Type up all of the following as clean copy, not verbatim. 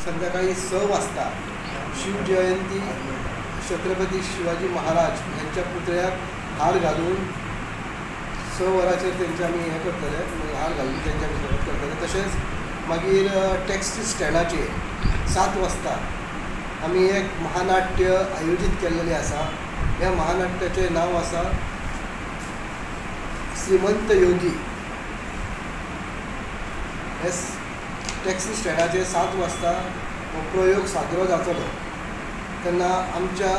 संध्याकाळी 6 वाजता शिवजयंती छत्रपती शिवाजी महाराज यांच्या पुतळ्याक हार घालून 6 वरांचेर तेंचे आमी हें करतले, हार घालून तेंचे आमी स्वागत करतले. तशेंच मागीर टॅक्सी स्टँडाचेर 7 वाजता आमी एक महानाट्य आयोजीत केल्लेलें आसा. ह्या महानाट्याचें नांव आसा श्रीमंत योगी. हे टॅक्सी स्टँडाचेर 7 वाजता हो प्रयोग साजरो जातलो. तेन्ना आमच्या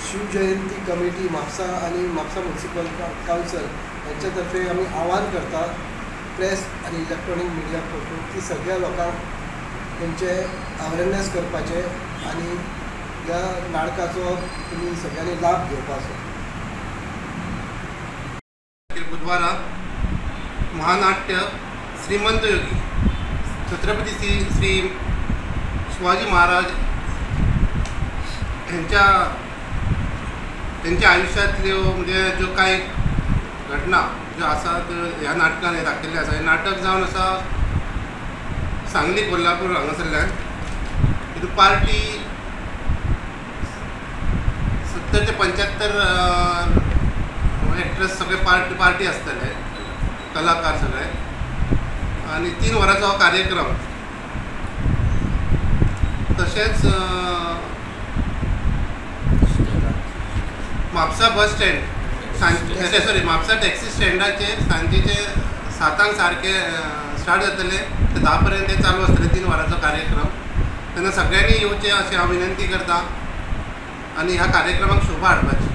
शिवजयंती कमिटी म्हापसा आनी म्हापसा म्युनिसिपल कावन्सिल यांच्या तर्फे आमी आव्हान करतात प्रेस आनी इलेक्ट्रॉनीक मिडिया कडसून की सगळ्या लोकांक तेंचे अवेरनेस करपाचें आनी ह्या नाटकाचो तुमी सगळ्यांनी लाभ घेवपाचो. बुधवारा महानाट्य श्रीमंत योगी छत्रपती श्री शिवाजी महाराज यांच्या त्यांच्या आयुष्यातल्यो म्हणजे ज्यो कांय घटना ज्यो आसा त्यो ह्या नाटकान दाखयल्लें आसा. हें नाटक जावन आसा सांगली कोल्हापूर हांगासरल्यान. तितून पार्टी 70 ते 75 एक्ट्रेस सगळे पार्टी आसतले, कलाकार सगळे, आनी 3 वरांचो हो कार्यक्रम. तशेंच Mapusa bus stand sorry Mapusa taxi स्टँडाचेर सांजेचे 7 सारके स्टार्ट जातले ते 10 पर्यंत ते चालू आसतले. 3 वरांचो कार्यक्रम. तेन्ना सगळ्यांनी येवचें अशें हांव विनंती करता आनी ह्या कार्यक्रमाक शोभा हाडपाची.